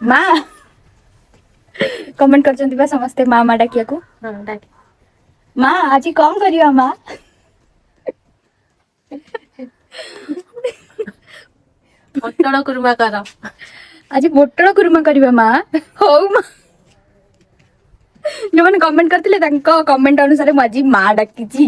ମା କମେଣ୍ଟ କରିଛନ୍ତି ବା ସମସ୍ତେ ମା ମା ଡାକିବାକୁ। ହଁ, ଡାକେ। ମା, ଆଜି କଣ କରିବା ମା? ପୋଟଳ କୁରୁମା କର। ଆଜି ପୋଟଳ କୁରୁମା କରିବା ମା। ହଉ ମା। ଯୋଉମାନେ କମେଣ୍ଟ କରିଥିଲେ, ତାଙ୍କ କମେଣ୍ଟ ଅନୁସାରେ ମୁଁ ଆଜି ମା ଡାକିଛି।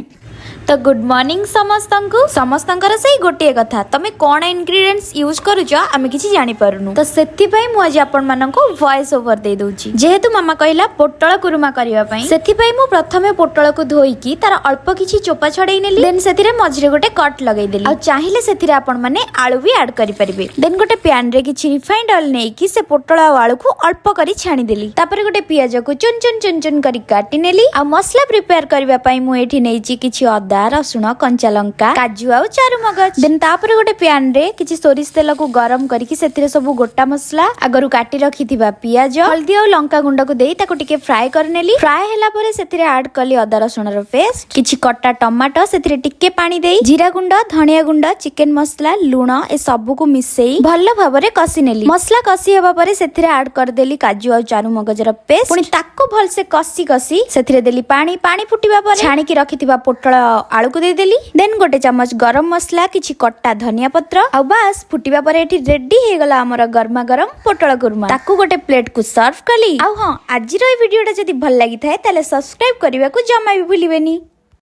ତ ଗୁଡ୍ ମର୍ଣ୍ଣିଂ ସମସ୍ତଙ୍କୁ। ସମସ୍ତଙ୍କର ସେଇ ଗୋଟିଏ କଥା, ତମେ କ'ଣ ଇନଗ୍ରିଡିଏଣ୍ଟସ୍ ୟୁଜ୍ କରୁଛ, ଆମେ କିଛି ଜାଣିପାରୁନୁ। ତ ସେଥିପାଇଁ ମୁଁ ଆଜି ଆପଣମାନଙ୍କୁ ଭଏସ୍ ଓଭର ଦେଇ ଦଉଛି। ଯେହେତୁ ମାମା କହିଲା ପୋଟଳ କୁରୁମା କରିବା ପାଇଁ, ସେଥିପାଇଁ ମୁଁ ପ୍ରଥମେ ପୋଟଳକୁ ଧୋଇକି ତାର ଅଳ୍ପ କିଛି ଚୋପା ଛଡେଇ ନେଲି। ଦେନ୍ ସେଥିରେ ମଝିରେ ଗୋଟେ କଟ୍ ଲଗେଇଦେଲି। ଆଉ ଚାହିଁଲେ ସେଥିରେ ଆପଣମାନେ ଆଳୁ ବି ଆଡ୍ କରିପାରିବେ। ଦେନ୍ ଗୋଟେ ପ୍ୟାନରେ କିଛି ରିଫାଇଣ୍ଡ ଅଏଲ ନେଇକି ସେ ପୋଟଳ ଆଉ ଆଳୁକୁ ଅଳ୍ପ କରି ଛାଣିଦେଲି। ତାପରେ ଗୋଟେ ପିଆଜକୁ ଚୁନ ଚୁନ ଚୁନ ଚୁନ କରି କାଟି ନେଲି। ଆଉ ମସଲା ପ୍ରିପେୟାର କରିବା ପାଇଁ ମୁଁ ଏଠି ନେଇଛି କିଛି ଅଦା, ରସୁଣ, କଞ୍ଚା ଲଙ୍କା, କାଜୁ ଆଉ ଚାରୁମଗଜ। ଦେନ୍ ତାପରେ ଗୋଟେ ପ୍ୟାନ ରେ କିଛି ସୋରିଷ ତେଲକୁ ଗରମ କରିକି ସେଥିରେ ସବୁ ଗୋଟା ମସଲା, ଆଗରୁ କାଟି ରଖିଥିବା ପିଆଜ, ହଳଦୀ ଆଉ ଲଙ୍କା ଗୁଣ୍ଡକୁ ଦେଇ ତାକୁ ଟିକେ ଫ୍ରାଏ କରିନେଲି। ଫ୍ରାଏ ହେଲା ପରେ ସେଥିରେ ଆଡ୍ କଲି ଅଦା ରସୁଣର ପେଷ୍ଟ, କିଛି କଟା ଟମାଟୋ। ସେଥିରେ ଟିକେ ପାଣି ଦେଇ ଜିରା ଗୁଣ୍ଡ, ଧନିଆ ଗୁଣ୍ଡ, ଚିକେନ ମସଲା, ଲୁଣ ଏ ସବୁକୁ ମିଶେଇ ଭଲ ଭାବରେ କଷି ନେଲି। ମସଲା କଷି ହେବା ପରେ ସେଥିରେ ଆଡ୍ କରିଦେଲି କାଜୁ ଆଉ ଚାରୁମଗଜର ପେଷ୍ଟ। ପୁଣି ତାକୁ ଭଲସେ କଷି କଷି ସେଥିରେ ଦେଲି ପାଣି। ପାଣି ଫୁଟିବା ପରେ ଛାଣିକି ରଖିଥିବା ପୋଟଳ ଆଳୁକୁ ଦେଇଦେଲି। ଦେନ୍ ଗୋଟେ ଚାମଚ ଗରମ ମସଲା, କିଛି କଟା ଧନିଆ ପତ୍ର ଆଉ ବାସ୍, ଫୁଟିବା ପରେ ଏଠି ରେଡି ହେଇଗଲା ଆମର ଗରମା ଗରମ ପୋଟଳ କୁର୍ମା। ତାକୁ ଗୋଟେ ପ୍ଲେଟ କୁ ସର୍ଭ କଲି। ଆଉ ହଁ, ଆଜିର ଏଇ ଭିଡିଓଟା ଯଦି ଭଲ ଲାଗିଥାଏ, ତାହେଲେ ସବସ୍କ୍ରାଇବ କରିବାକୁ ଜମା ବି ଭୁଲିବେନି।